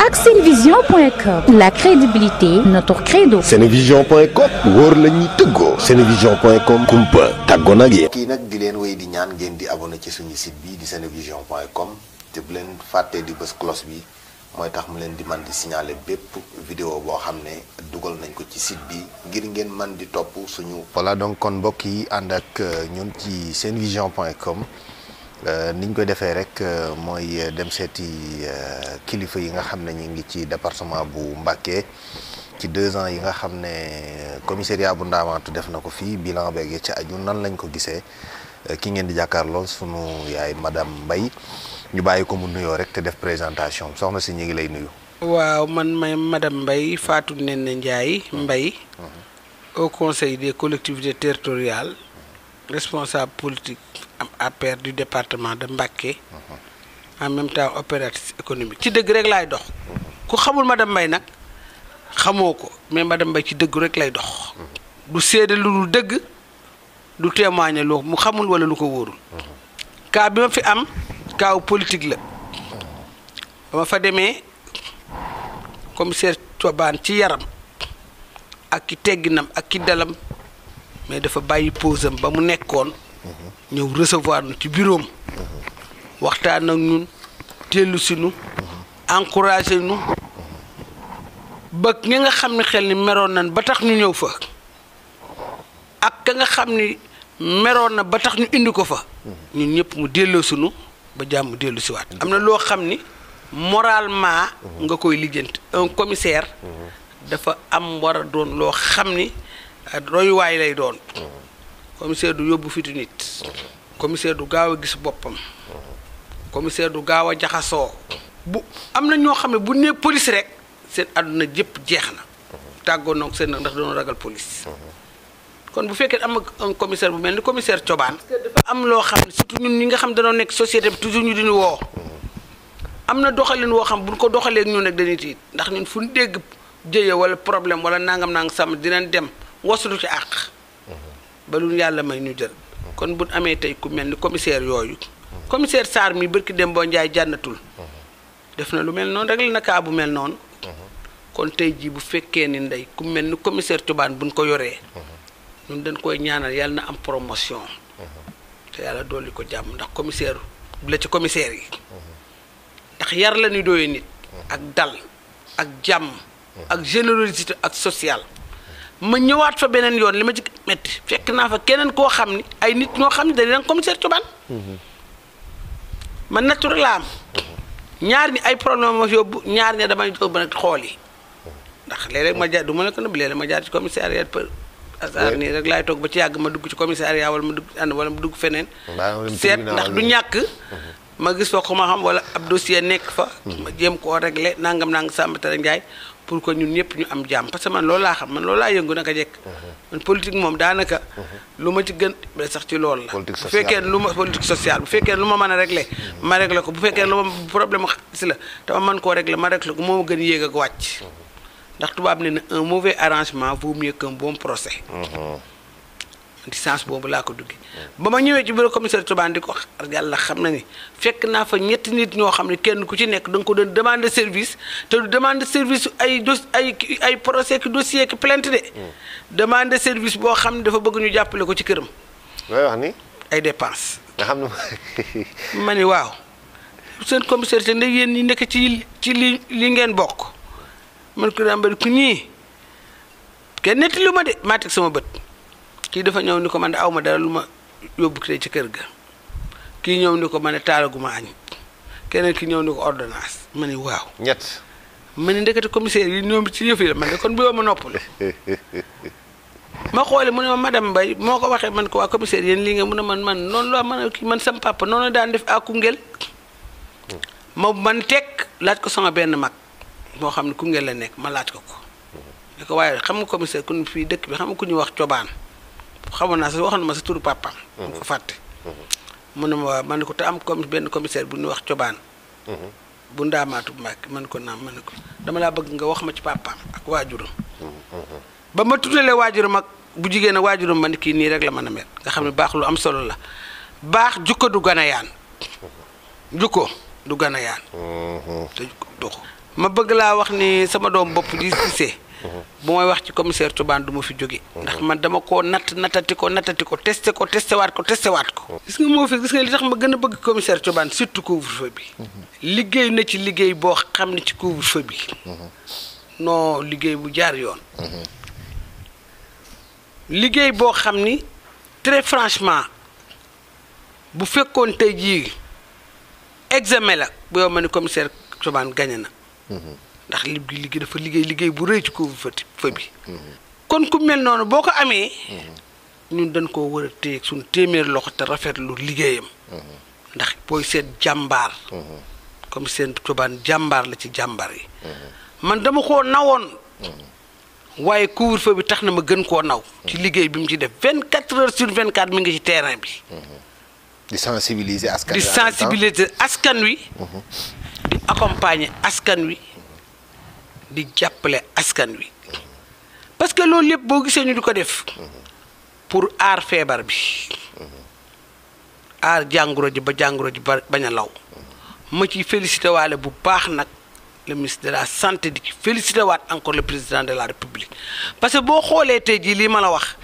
ak senevision.com, la crédibilité notre credo. senevision.com wóor la ñuy tëggoo. senevision.com kumpa tàggoo nag yéen. kii nag di leen wéy di ñaan ngeen di abonné ci suñu site bi di senevision.com te bu leen fàttee di bës cloche bi mooy tax mu leen di man di signaler bépp vidéo boo xam ne dugal nañ ko ci site bi ngir ngeen man di topp suñu. voilà donc kon mbokk yi ànd ak ñun ci senevision.com niñ koy defee rek mooy dem seeti kilifa yi nga xam ne ñu ngi ci département bu Mbacké ci 2 ans yi nga xam ne commissariat bu Ndaamaatu def na ko fii bilan beeg ci aju nan lañ ko gisee ki ngeen di jàkkaarloo sunu yaay madame Mbaye ñu bàyyi ko mu nuyoo rek te def présentation soxna si ñu ngi lay nuyu. waaw man may madame Mbaye Fatou Néné Ndiaye Mbaye au conseil des collectivités territoriales responsable politique am APR du département de Mbacké en même temps opératrice économique ci dëgg rek laay dox ku xamul madame Mbaye nag xamoo ko mais madame Mbaye ci dëgg rek lay dox du seede lu dul dëgg du témoigner lu mu xamul wala lu ko wóorul cas bi ma fi am kaaw politique la ba ma fa demee commissaire Thioban ci yaram ak ki tegginam ak ki dalam mais dafa bàyyi posam ba mu nekkoon ñëw recevoir nu ci bureau am waxtaan ak ñun tellu si nu encouragé nu ba ñi nga xam ne xel ni meroon nañ ba tax ñu ñëw fa ak ka nga xam ni meroon na ba tax ñu indi ko fa ñun ñëpp mu delloo sunu ba jàmm dellu si waat am na loo xam ni moralement nga koy lijjanti un commissaire dafa am war a doon loo xam ni royuwaay lay doon commissaire du yóbbu fitu nit commissaire du gaaw a gis boppam commissaire du gaaw a jaxasoo bu am na ñoo xam ne bu nee police rek seen àdduna jëpp jeex na tàggoo noog seen nag ndax doon ragal police kon bu fekkee am un commissaire bu mel ni commissaire Thioban dafa am loo xam ne surtout ñun ñi nga xam dañoo nekk société bi toujours ñu diñu woo am na doxalin woo xam buñ ko doxalee ak ñun rek dañuy tiit ndax ñun fu ñu dégg jëye wala problème wala nangam sàmm dinañ dem wasulu ci àq ba lu yàlla may ñu jël kon buñ amee tey ku mel ni commissaire yooyu commissaire Sarr mi barki Dembo Ndiaye jànnatul def na lu mel noonu rek la na kaa bu mel noonu kon tey jii bu fekkee ni ndey ku mel ni commissaire Thioban buñ ko yoree ñun dañ koy ñaanal yàlla na am promotion te yàlla dolli ko jàmm ndax commissaire bu la ci commissaire yi ndax yar la ñuy doyee nit ak dal ak jàmm ak générosité ak social ma ñëwaat fa beneen yoon li ma ci metti fekk naa fa keneen koo xam ni ay nit ñoo xam ne dañu leen commissaire Thioban man naturel la am ñaar ñi ay problème ma yóbbu ñaar ña damay yóbbu nag xool yi ndax léeg-léeg ma jaar du ma ne ko nëbb léeg-léeg ma jaar ci commissariat asar nii rek laay toog ba ci yàgg ma dugg ci commissariat wala ma dugg ànd wala ma dugg feneen seet ndax du ñàkk ma gis fa ko ma xam wala ab dossier nekk fa ma jéem koo réglé nangam Samba Tara Ndiaye pour que ñun ñëpp ñu am jàmm parce que man loolu laa xam man loolu laa yëngu naka jekk man politique moom daanaka lu ma ci gën sax ci loolu la bu fekkee lu ma politique sociale bu fekkee lu ma mën a réglé ma réglé ko bu fekkee lu ma problème si la te ma mën koo réglé ma réglé ko moo ma gën yéeg ak wàcc ndax tubaab ne na un mauvais arrangement vaut mieux qu'un bon procès ci sens boobu laa ko duggee ba ma ñëwee ci bureau commissaire Thioban di ko yàlla xam na ni fekk naa fa ñetti nit ñoo xam ne kenn ku ci nekk da nga ko doon demande service te du demande service ay procès ki dossier ki plainte de demande service boo xam ne dafa bëgg ñu jàppale ko ci këram looy wax ni ay dépense nga xam ne ma ni waaw seen commissaire te ndax yéen ñi nekk ci li ngeen bokk man ko daan bëri ku ñii kenn netti lu ma de maa teg sama bët kii dafa ñëw ni ko man de aw ma dara lu ma yóbbu tey ci kër ga kii ñëw ni ko ma ne taalaguma añ keneen ki ñëw ni ko ordonnance ma ni waaw ñett ma ni ndekete commissaire yi ñoom ci yëf yi la man de kon bu yoo ma noppal ma xoole mu ne ma madame Mbaye moo ko waxee man ko waa commissaire yéen lii nga mun a man noonu la man sama papa noonu daan def à Koungheul ma man teg laaj ko sama benn mag moo xam ne Koungheul la nekk ma laaj ko ne ko waaye xam nga commissaire ku fii dëkk bi xam nga ku ñuy wax Thioban xamoon naa sax waxoon na ma sa turu papaam mu ko fàtte mu ne ma waa man ne ko te am benn commissaire bu ñuy wax Thioban bu Ndaamaatu Mbacké man ko naam man ne ko dama laa bëgg nga wax ma ci papaam ak waajuram ba ma tuddalee waajuram ak bu jigéen a waajuram ma ne kii nii rek la mën a mel nga xam ne baax lu am solo la baax jukko du gën a yaan jukko du gën a yaan te jukko doxu ma bëgg laa wax ni sama doom bopp di Cissé bu may wax ci commissaire Thioban du ma fi jóge ndax man dama koo nattati ko testé waat ko gis nga li tax ma gën a bëgg commissaire Thioban surtout couvre-feu bi liggéey na ci liggéey boo xam ne ci couvre-feu bi non liggéey bu jaar yoon liggéey boo xam ni très franchement bu fekkoon tey jii examen la bu yow ma ni commissaire Thioban gagné na ndax liggéey dafa liggéey bu rëy ci couvre-feu bi kon ku mel noonu boo ko amee ñun dañ koo war a téye suñu téeméer loxo te rafetlu liggéeyam ndax booy seet jàmbaar commissaire Thioban jàmbaar la ci jàmbaar yi man dama koo nawoon waaye couvre-feu bi tax na ma gën koo naw ci liggéey bi mu ci def 24 heures sur 24 mi ngi ci terrain bi di sensibiliser askan wi di accompagner askan wi di jàppale askan wi parce que loolu lépp boo gisee ñu di ko def pour aar feebar bi aar jàngoro ji ba jàngoro ji bañ a law ma ciy félicité waale bu baax nag le ministre de la santé di ci félicité waat encore le président de la république parce que boo xoolee tey jii lii ma la wax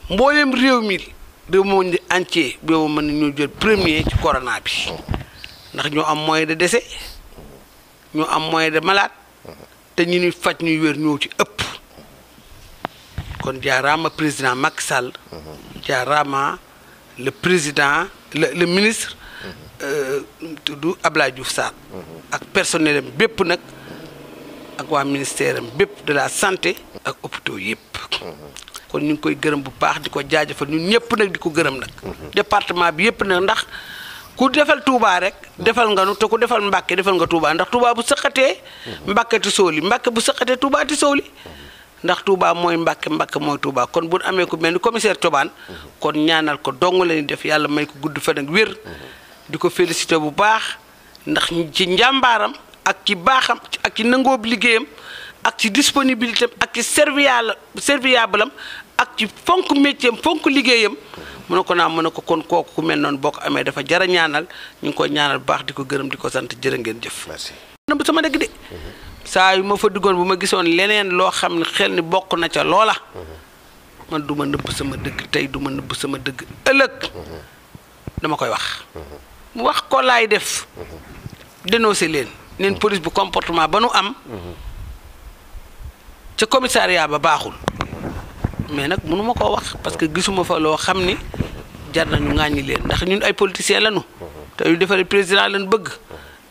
mbooleem réew monde entier bi mo mën ñu jël premier ci corona bi ndax ñoo am moyen de décès ñoo am moyen de malade te ñi ñuy faj ñuy wër ñoo ci ëpp kon jaarama président Macky Sall jaarama le président le ministre tuddu Abdoulaye Diouf Sarr ak personnel bépp nak ak wa ministère bépp de la santé ak hôpitaux yépp kon ñu ngi koy gërëm bu baax diko jaajeufal ñun ñëpp nak diko gërëm nak département bi yépp nak ndax ku defal Touba rek defal nga nu te ku defal Mbacké defal nga Touba ndax Touba bu sëqaté Mbacké ti sooli Mbacké bu sëqaté Touba ti sooli ndax Touba moy Mbacké Mbacké moy Touba kon bu amé ko melni commissaire Thioban kon ñaanal ko dong lañu def yalla may ko gudd fa nak wër diko féliciter bu baax ndax ci njambaram ak ci baaxam ak ci nangoob liggéeyam ak ci disponibilité ak ci serviable ak ci fonk métier fonk liggéeyam mënako na mënako kon koku ku mel non boko amé dafa jara ñaanal ñu ko ñaanal baax diko gërëm diko sant jërë ngeen jëf merci bu sama dëgg de saa yu ma fa duggoon bu ma gisoon leneen loo xam ne xel ni bokk na ca loola man duma nëbb sama dëgg tey duma nëbb sama dëgg ëllëg dama koy wax ko laay def dénoncer leen neen police bu comportement ba nu am ca commissariat ba baaxul mais nag mënuma koo wax parce que gisuma fa loo xam ni jar nañu ŋàññi leen ndax ñun ay politiciens lañu te yu defari président lañ bëgg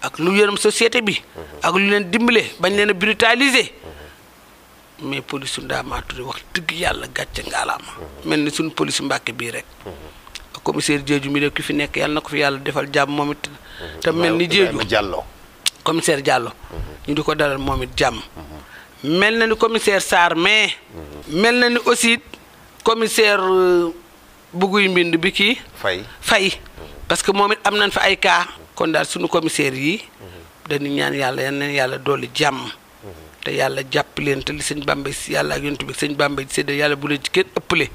ak lu yërëm société bi ak lu leen dimbale bañ leen a brutaliser mais police su Ndaamaatu wax dëgg yàlla gàcce ngaalaama mel ni suñu police Mbacké bii rek commissaire Diédhiou mi de ki fi nekk yàlla na ko fi yàlla defal jàmm moom it te mel ni Diédhiou commissaire Diallo ñu di ko dalal moom it jàmm mel na ni commissaire Sarr mais mel na ni aussi commissaire Bouguy Mbind bi kii Faye parce que moom it am nañ fa ay cas kon daal suñu commissaire yi dañu ñaan yàlla yal na yàlla dolli jàmm te yàlla jàpp leen te li sëñ Bamba si yàlla ak yonent bi sëñ Bamba sédd yàlla bu leen ci kenn ëppale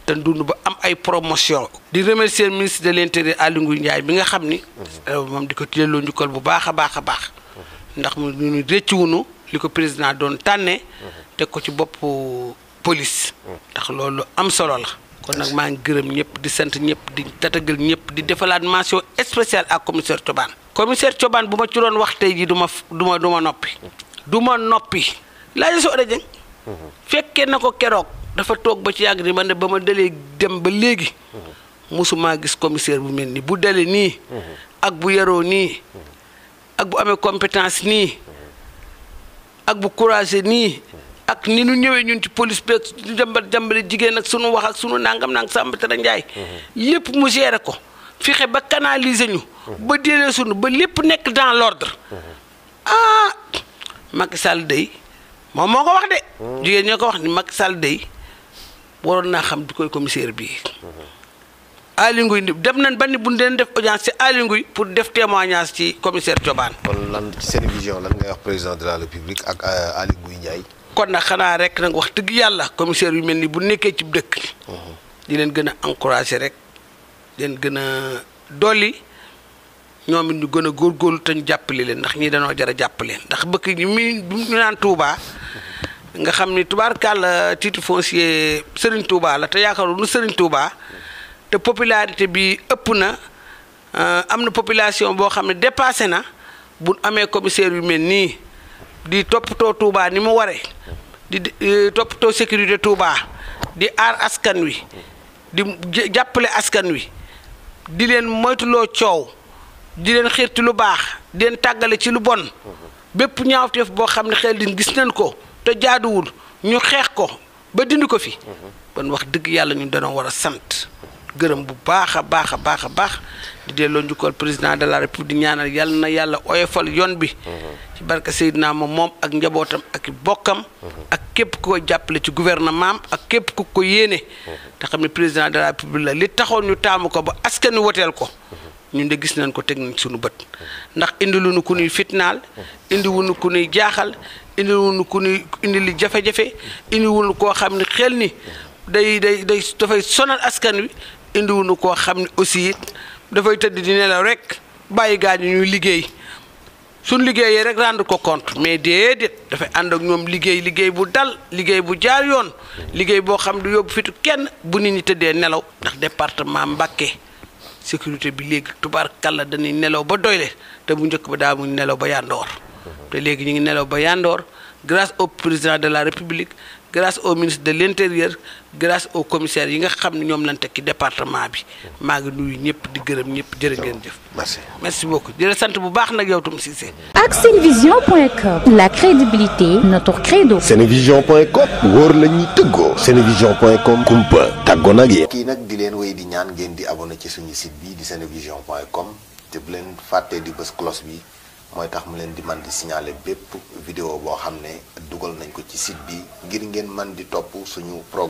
te dund ba am ay promotion di remercier ministre de l'intérieur Aly Ngouille Ndiaye bi nga xam ni moom di ko tiyeloo njukkal bu baax a baax ndax mu ñu réccuwunu li ko président doon tànne teg ko ci bopp police ndax loolu am solo la kon nag maa ngi gërëm ñëpp di sant ñëpp di tatagal ñëpp di defalaat mention spéciale ak commissaire Thioban bu ma ci doon wax tey ji duma noppi laaji soo dajeng fekkee na ko keroog dafa toog ba ci yàgg ni man de ba ma dalee dem ba léegi musuma gis commissaire bu mel ni bu dalee nii ak bu yaroo nii ak bu amee compétence nii ak bu courage nii ak ni ñu ñëwee ñun ci police beeg jàmbale jigéen ak sunu wax ak sunu nangam Samba Tara Ndiaye lépp mu géré ko fexe ba canaliser ñu ba délee sunu ba lépp nekk dans l'ordre Macky Sall day moom moo ko wax de jigéen ñoo ko wax ni Macky Sall day waroon naa xam di koy commissaire bii Aly Ngouille dem nañ ba ni bu ñu leen def audience ci Aly Ngouille pour def témoignage ci commissaire Thioban. kon lan ci seen vision lan ngay wax président de la république ak Aly Ngouille Ndiaye. kon nag xanaa rek nag wax dëgg yàlla commissaire yu mel ni bu nekkee ci dëkk. di leen gën a encourager rek leen gën a dolli ñoom it ñu gën a góorgóorlu te ñu jàppale leen ndax ñii dañoo jar a jàppale ndax bëkk ñu naan Touba nga xam ni tubaarkàlla titre foncier Serigne Touba la te yaakaaru nu Serigne Touba te popularité bi ëpp na am na population boo xam ne dépassé na bu amee commissaire yu mel nii di toppatoo Touba ni mu waree di toppatoo sécurité Touba di aar askan wi di jàppale askan wi di leen moytuloo coow di leen xiirti lu baax di leen tàggale ci lu bon bépp ñaawteef boo xam ne xel din gis nañ ko te jaaduwul ñu xeex ko ba dindi ko fi ban wax dëgg yàlla ñu dañoo war a sant gërëm bu baax a baax a baax a baax di delloo njukkal président de la république di ñaanal yàlla na yàlla oyofal yoon bi ci barke Seydina moom ak njabootam ak bokkam ak képp ku ko jàppale ci gouvernement ak képp ku ko yéene te xam ne président de la république la li taxoon ñu taamu ko ba askan wi woteel ko ñun de gis nañ ko teg nañ suñu bët ndax indi lu nu ku nuy fitnaal indi wuñu ku nuy jaaxal indi wuñu ku nuy indi li jafe-jafe indi wuñu koo xam ne xel ni day dafay sonal askan wi indi wuñu koo xam ne aussi it dafay tëdd di nelaw rek bàyyi gaañu ñuy liggéey suñ liggéeyee rek rendre ko compte mais déedéet dafay ànd ak ñoom liggéey bu dal liggéey bu jaar yoon liggéey boo xam du yóbbu fitu kenn bu nit ñi tëddee nelaw ndax département Mbacké sécurité bi léegi tubaarkàlla dañuy nelaw ba doyle te bu njëkk ba daa mu nelaw ba yandoor te léegi ñu ngi nelaw ba yandoor grâce au président de la république grâce au ministre de l'intérieur grâce au commissaire yi nga xam ne ñoom lañ tekki département bi maa ngi nuyu ñëpp di gërëm ñëpp jërë ngeen jëf. merci beaucoup di la sant bu baax nag yow tam Cissé. ak senevision.com la crédibilité notre credo. senevision.com wóor la ñuy tëggoo. senevision.com kumpa tàggoo nag yéen. kii nag di leen wéy di ñaan ngeen di abonné ci suñu site bi di senevision.com te bu leen fàttee di bës cloche bi mooy tax mu leen di man di signaler bépp vidéo boo xam ne dugal nañ ko ci site bi ngir ngeen man di topp suñu programme